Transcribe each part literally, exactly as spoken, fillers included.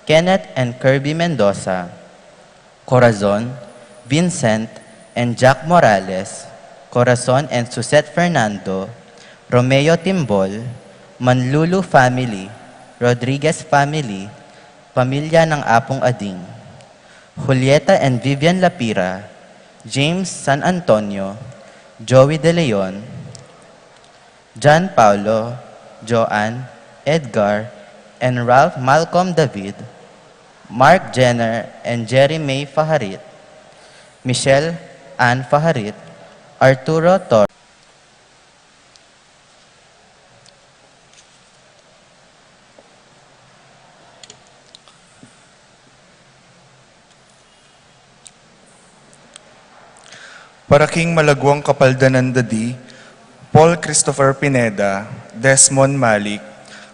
Kenneth and Kirby Mendoza, Corazon, Vincent and Jack Morales, Corazon and Suzette Fernando, Romeo Timbol, Manlulu family, Rodriguez family, pamilya ng Apong Ading, Julieta and Vivian Lapira, James San Antonio, Joey De Leon, John Paulo, Joanne, Edgar, and Ralph Malcolm David, Mark Jenner and Jerry May Faharit, Michelle Ann Faharit, Arturo Tor. Para king malaguang kapaldanan dadi, Paul Christopher Pineda, Desmond Malik,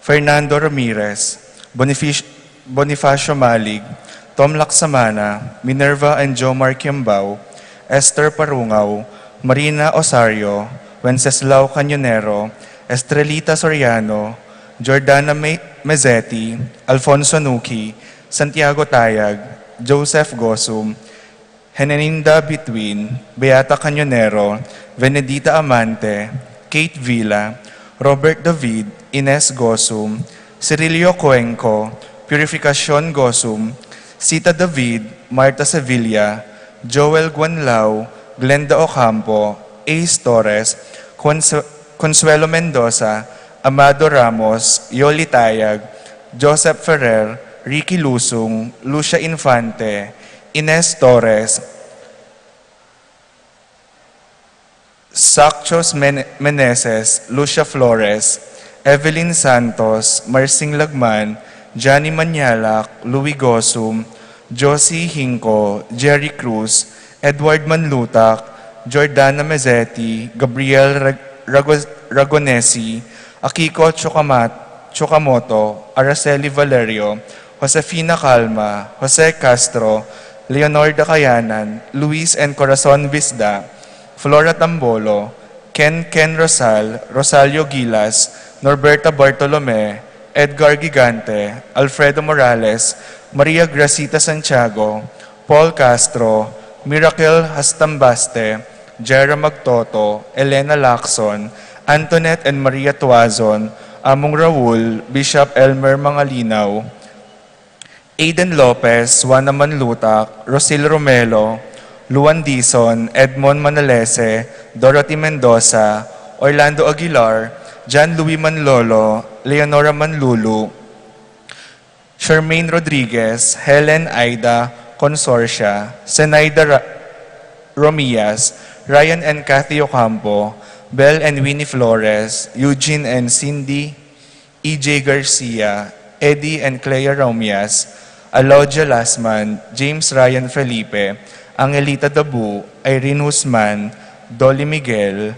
Fernando Ramirez, Bonific-, Bonifacio Malik, Tom Laksamana, Minerva and Jomar Kiambao, Esther Parungaw, Marina Osario, Wenceslao Cañonero, Estrelita Soriano, Jordana Me-, Mezzetti, Alfonso Nuki, Santiago Tayag, Joseph Gosum, Heneninda Bitwin, Beata Cañonero, Venedita Amante, Kate Villa, Robert David, Ines Gosum, Cirilio Cuenco, Purificacion Gosum, Sita David, Marta Sevilla, Joel Guanlao, Glenda Ocampo, Ace Torres, Consu-, Consuelo Mendoza, Amado Ramos, Yoli Tayag, Joseph Ferrer, Ricky Lusung, Lucia Infante, Ines Torres, Sacchos Men-, Meneses, Lucia Flores, Evelyn Santos, Marsing Lagman, Johnny Manyalak, Louis Gosum, Josie Hinco, Jerry Cruz, Edward Manlutak, Jordana Mezzetti, Gabriel Rag-, Rago-, Ragonesi, Akiko Chukamat-, Chukamoto, Araceli Valerio, Josefina Calma, Jose Castro, Leonor Dacayanan, Luis and Corazon Visda, Flora Tambolo, Ken Ken Rosal, Rosalio Gilas, Norberta Bartolome, Edgar Gigante, Alfredo Morales, Maria Gracita Santiago, Paul Castro, Miracle Hastambaste, Jera Magtoto, Elena Lacson, Antoinette and Maria Tuazon, Among Raul, Bishop Elmer Mangalinaw, Aiden Lopez, Juana Manlutak, Rosil Romelo, Luan Dizon, Edmond Manalese, Dorothy Mendoza, Orlando Aguilar, John Louis Manlolo, Leonora Manlulu, Charmaine Rodriguez, Helen Aida Consorcia, Zenaida Ra-, Romias, Ryan and Kathy Ocampo, Bel and Winnie Flores, Eugene and Cindy, E J Garcia, Eddie and Clea Romias, Alodia Lasman, James Ryan Felipe, Angelita Dabu, Irene Guzman, Dolly Miguel,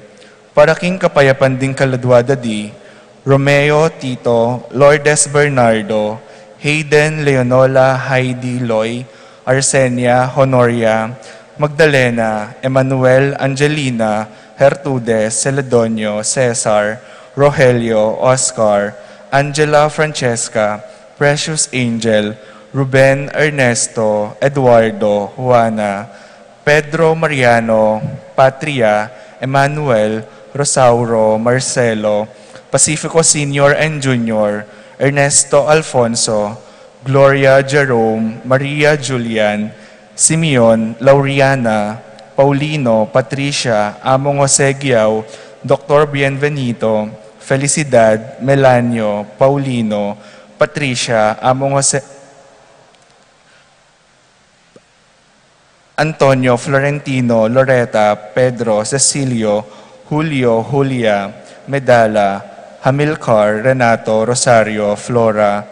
para king kapayapan ding kaladua dadi, Romeo Tito, Lourdes Bernardo, Hayden Leonola, Heidi Loy, Arsenia, Honoria, Magdalena, Emmanuel, Angelina, Gertrude, Celedonio, Cesar, Rogelio, Oscar, Angela, Francesca, Precious Angel, Ruben, Ernesto, Eduardo, Juana, Pedro, Mariano, Patria, Emmanuel, Rosauro, Marcelo, Pacifico Senior and Junior, Ernesto, Alfonso, Gloria, Jerome, Maria, Julian, Simeon, Lauriana, Paulino, Patricia, Among Jose Guiao, Doktor Bienvenido, Felicidad, Melanio, Paulino, Patricia, Among Jose, Antonio, Florentino, Loreta, Pedro, Cecilio, Julio, Julia, Medala, Hamilcar, Renato, Rosario, Flora,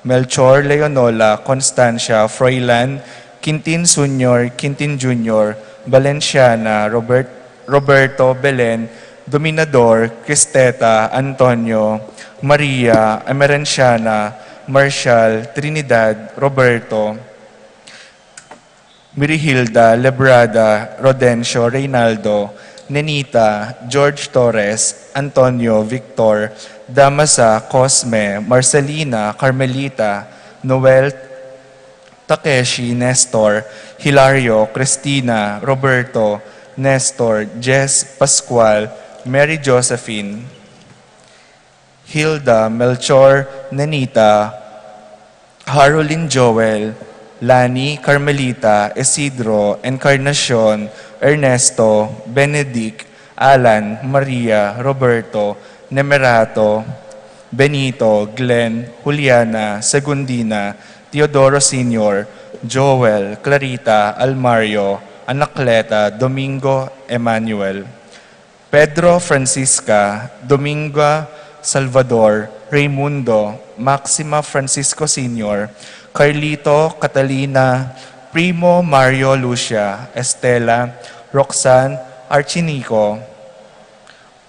Melchor, Leonola, Constancia, Froilan, Quintin Senior, Quintin Junior, Valenciana, Robert, Roberto, Belen, Dominador, Cristeta, Antonio, Maria, Emerenciana, Marshall, Trinidad, Roberto, Mirihilda, Lebrada, Rodencio, Reynaldo, Nenita, George Torres, Antonio, Victor, Damasa, Cosme, Marcelina, Carmelita, Noel, Takeshi, Nestor, Hilario, Cristina, Roberto, Nestor, Jess, Pascual, Mary Josephine, Hilda, Melchor, Nenita, Harolin, Joel, Lani, Carmelita, Isidro, Encarnacion, Ernesto, Benedict, Alan, Maria, Roberto, Nemerato, Benito, Glenn, Juliana, Segundina, Teodoro Senior, Joel, Clarita, Almario, Anacleta, Domingo, Emmanuel, Pedro, Francisca, Dominga, Salvador, Raimundo, Maxima, Francisco Senior, Carlito, Catalina, Primo, Mario, Lucia, Estela, Roxanne, Archinico,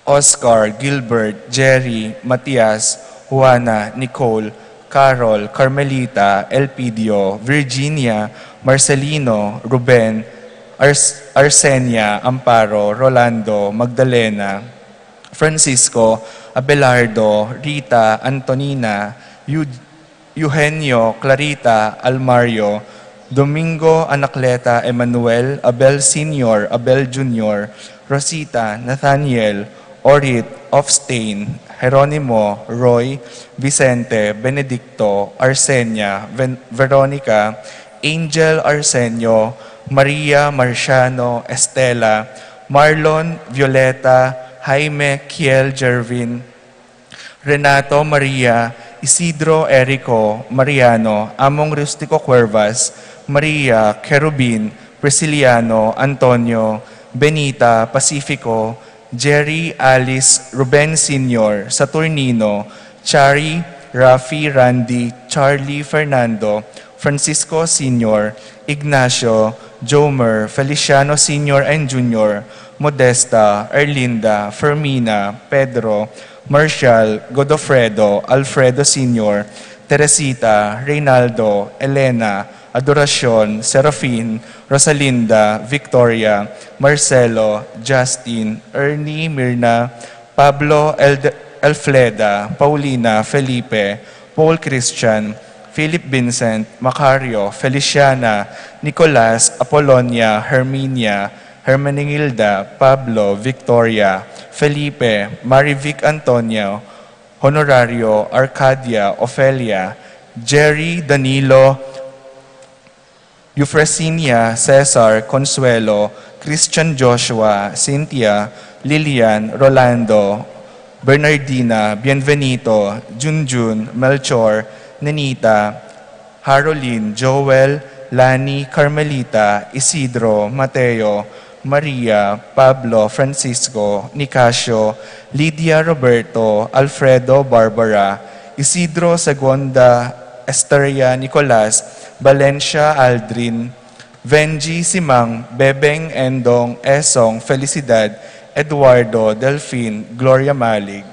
Oscar, Gilbert, Jerry, Matias, Juana, Nicole, Carol, Carmelita, Elpidio, Virginia, Marcelino, Ruben, Ars- Arsenia, Amparo, Rolando, Magdalena, Francisco, Abelardo, Rita, Antonina, Yu- Eugenio, Clarita, Almario, Domingo, Anacleta, Emmanuel, Abel Senior, Abel Junior, Rosita, Nathaniel, Orit, Ofstain, Jeronimo, Roy, Vicente, Benedicto, Arsenia, Ven- Veronica, Angel, Arsenio, Maria, Marciano, Estela, Marlon, Violeta, Jaime, Kiel, Jervin, Renato, Maria, Isidro, Erico, Mariano, Among Rustico Cuervas, Maria, Kerubin, Prisciliano, Antonio, Benita, Pacifico, Jerry, Alice, Ruben Senior, Saturnino, Chari, Rafi, Randy, Charlie, Fernando, Francisco Senior, Ignacio, Jomer, Feliciano Senior and Junior, Modesta, Erlinda, Fermina, Pedro, Marshall, Godofredo, Alfredo Senior, Teresita, Reynaldo, Elena, Adoracion, Serafin, Rosalinda, Victoria, Marcelo, Justin, Ernie, Mirna, Pablo, Eld- Elfleda, Paulina, Felipe, Paul Christian, Philip Vincent, Macario, Feliciana, Nicolas, Apolonia, Herminia, Hermenegilda, Pablo, Victoria, Felipe, Marivic, Antonio, Honorario, Arcadia, Ofelia, Jerry, Danilo, Eufrasinia, Cesar, Consuelo, Christian, Joshua, Cynthia, Lilian, Rolando, Bernardina, Bienvenido, Junjun, Melchor, Nenita, Harolin, Joel, Lani, Carmelita, Isidro, Mateo, Maria, Pablo, Francisco, Nicasio, Lydia, Roberto, Alfredo, Barbara, Isidro, Segunda, Esteria, Nicolas, Valencia, Aldrin, Venji, Simang, Bebeng, Endong, Esong, Felicidad, Eduardo, Delfin, Gloria Malig,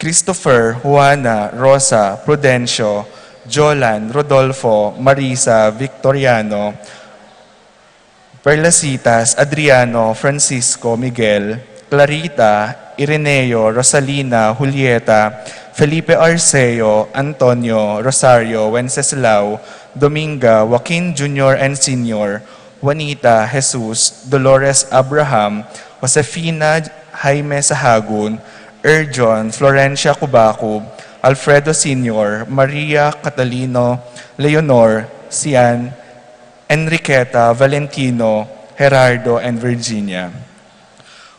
Christopher, Juana, Rosa, Prudencio, Jolan, Rodolfo, Marisa, Victoriano, Perlasitas, Adriano, Francisco, Miguel, Clarita, Ireneo, Rosalina, Julieta, Felipe, Arceo, Antonio, Rosario, Wenceslao, Dominga, Joaquin Junior and Senior, Juanita, Jesus, Dolores, Abraham, Josefina, Jaime, Sahagun, Erjon, Florencia, Cubacub, Alfredo Senior, Maria, Catalino, Leonor, Sian, Enriqueta, Valentino, Gerardo, and Virginia.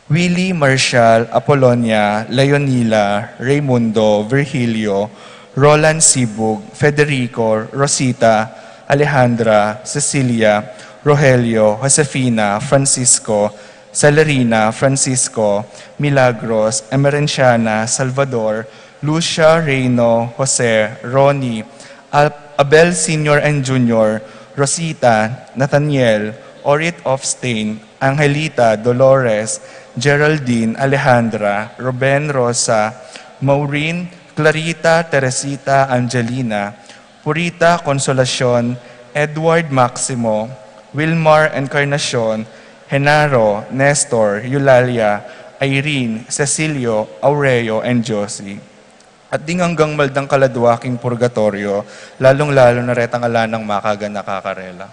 Willie, Marshall, Apolonia, Leonila, Raimundo, Virgilio, Roland, Sibug, Federico, Rosita, Alejandra, Cecilia, Rogelio, Josefina, Francisco, Celerina, Francisco, Milagros, Emerenciana, Salvador, Lucia, Reino, Jose, Ronnie, Al- Abel Senior and Junior, Rosita, Nathaniel, Orit, Ofstain, Angelita, Dolores, Geraldine, Alejandra, Ruben, Rosa, Maureen, Clarita, Teresita, Angelina, Purita, Consolacion, Edward, Maximo, Wilmar, Encarnacion, Genaro, Nestor, Eulalia, Irene, Cecilio, Aureo, and Josie. at ding anggang maldang kaladwa king purgatoryo, lalung-lalu na retang ala nang makaganaka karela.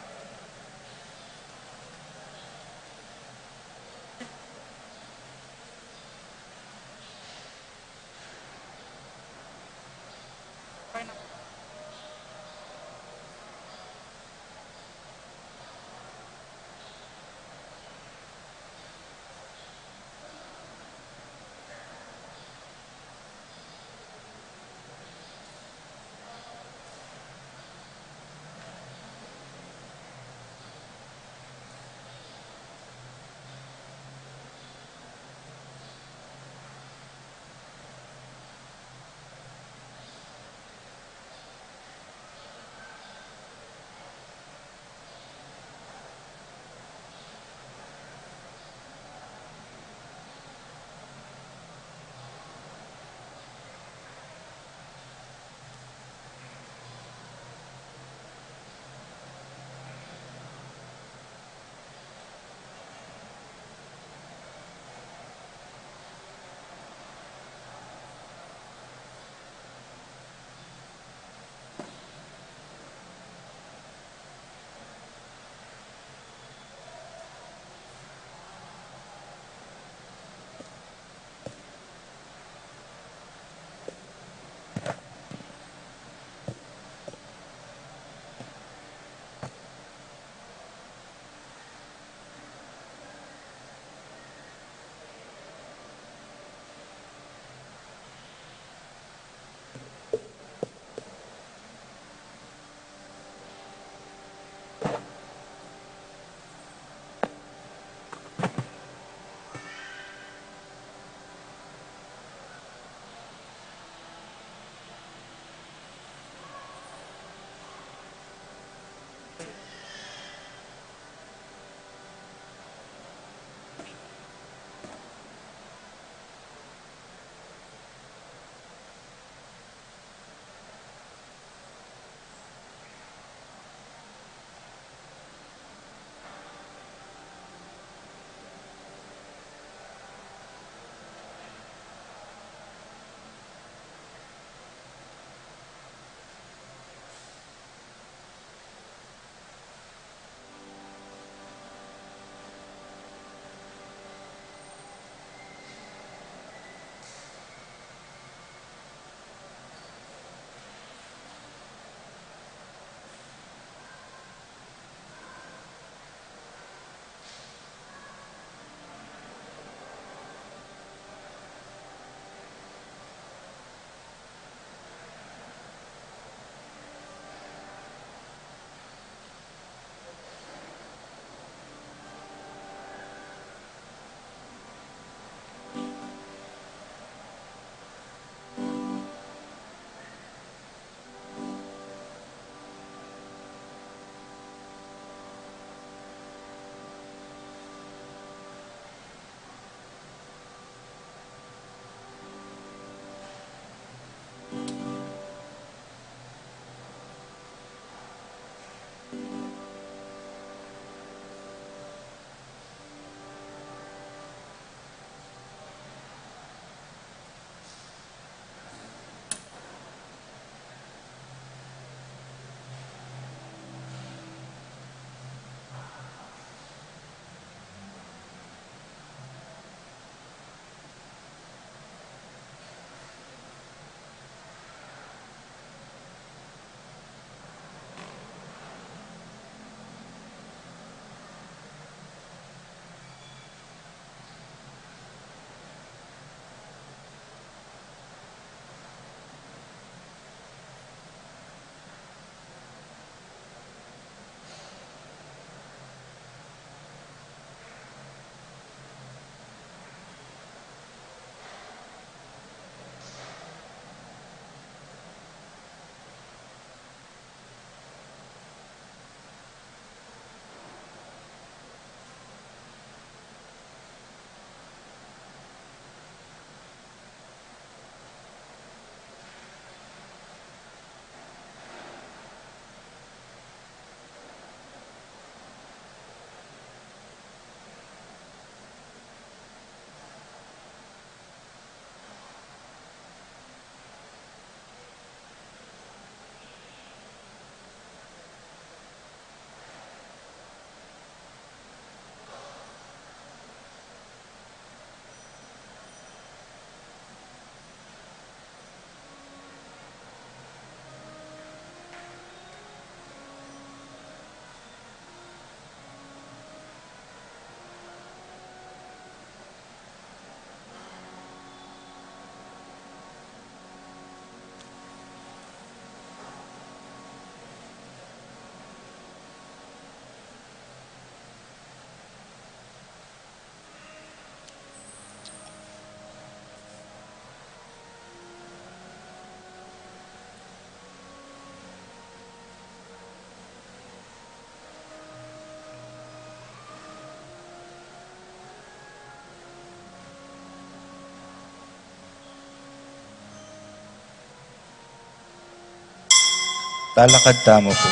Lalakad tamu pu.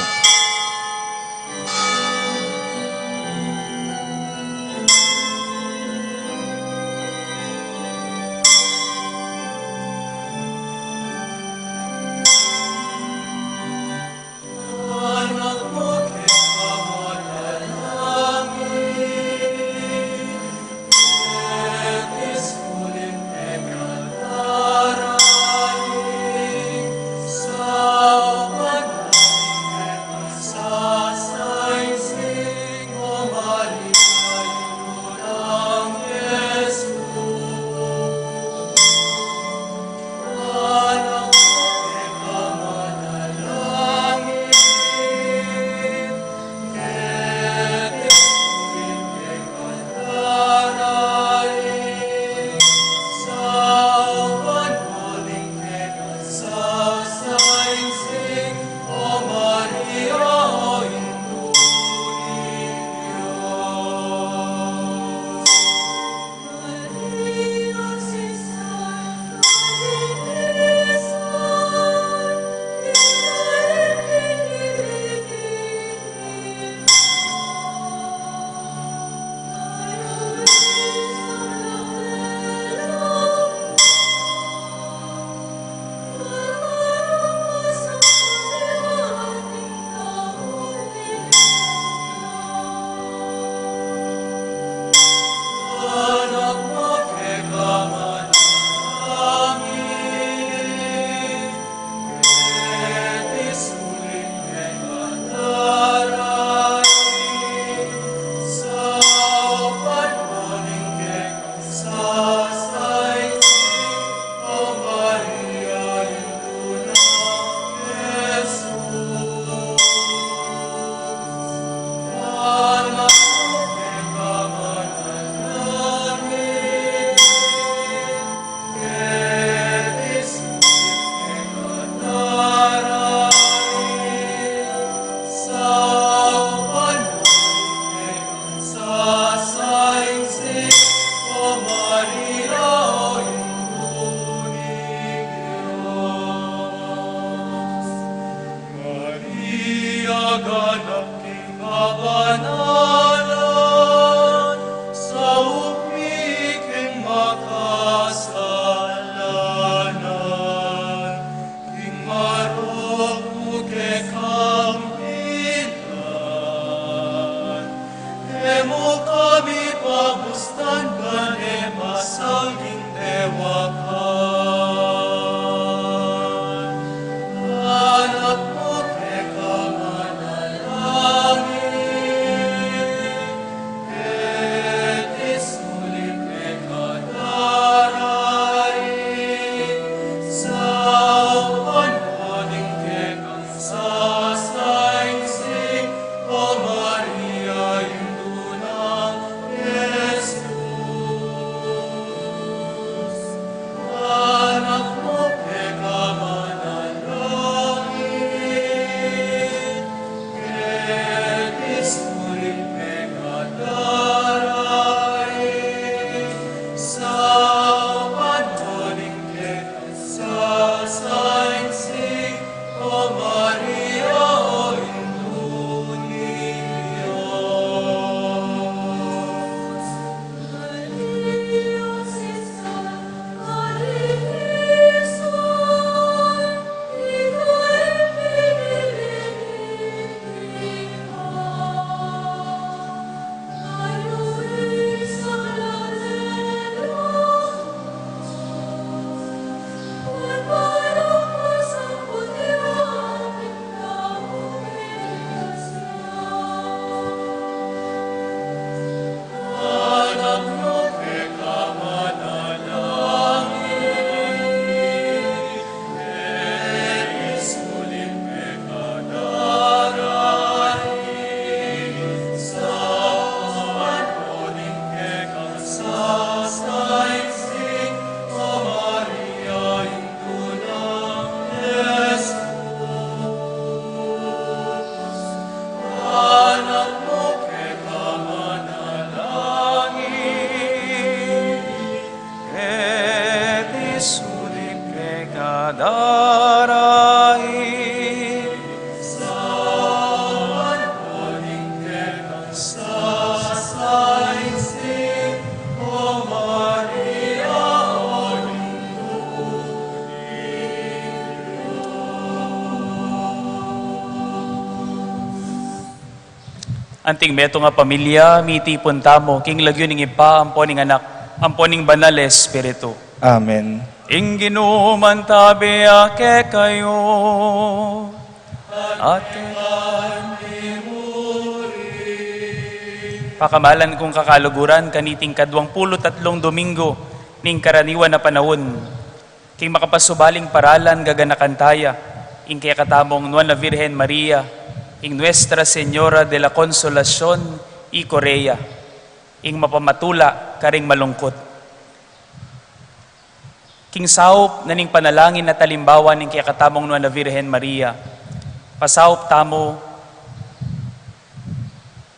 Maria, ganap king kabanalan, saup mi king makasalanan, king marok mu kekang pilan, e mu kami pabustan, ban e masaul king dewakan. Anak mu kekang manalangin, Anting metung a pamilya, mitipun tamu king lagyu ning Ibpa, ampo ning Anak, ampo ning Banal a Espiritu. Amen. Ing Ginu mantabi ya kekayu. At pakamalan kung kakaluguran, kaniting kadwang pulu't atlung Domingo ning karaniwan a panaun, king makapasubaling paralan gaganakan taya ing kekatamung Nuan a Virgen Maria, ing Nuestra Señora de la Consolacion y Correa, ing mapamatula karing malungkut. King saup na ning panalangin at alimbawa ning kekatamung Nuan a Virgen Maria, pasaup tamu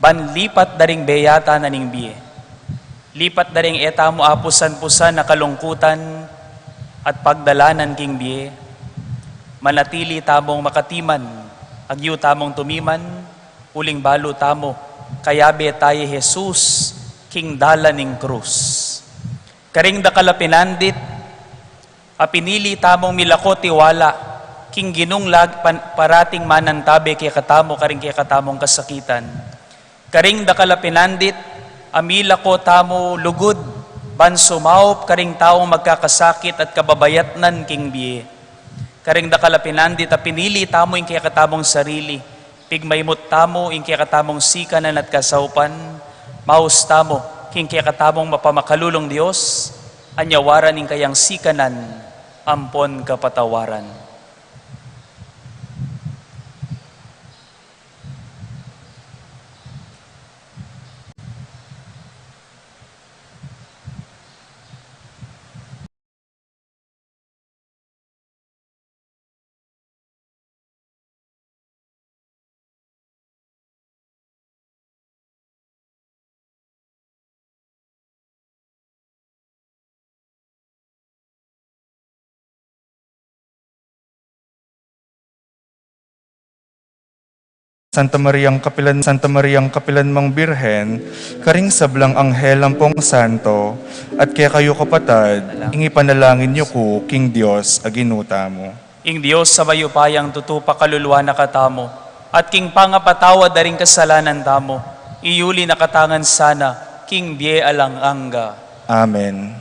ban lipat da ring beyata na ning bie, lipat da ring e tamu apusan-pusan a kalungkutan at pagdalanan king bie, manatili tamung makatiman, agyu tamung tumiman, uling balu tamu, kayabe taya i Jesus king dalan ning krus. Karing dakal a pinandit a pinili tamung milako tiwala king Ginung lag-, pan-, parating manantabe kekatamu karing kekatamung kasakitan. Karing dakal a pinandit a milako tamu lugud ban sumaup karing taung magkakasakit at kababayatnan king bie. Karing dakal a pinandit a pinili tamu ing kekatamung sarili, pigmaymut tamu ing kekatamung sikanan at kasaupan, maus tamu king kekatamung mapamakalulung Dios, anyawaran ing kayang sikanan ampon kapatawaran. Santa Mariang kapilan, Santa Mariang kapilan mang Birhen, karing sablang anghel ampong santo, at kekayu kapatad, ing ipanalangin yu ku king Dios a Ginu tamu. Ing Dios a mayupayang tutu pakaluluan na katamu, at king pangapatawad da ring kasalanan tamu, iyuli na katamu ngan sana king bie alang angga. Amen.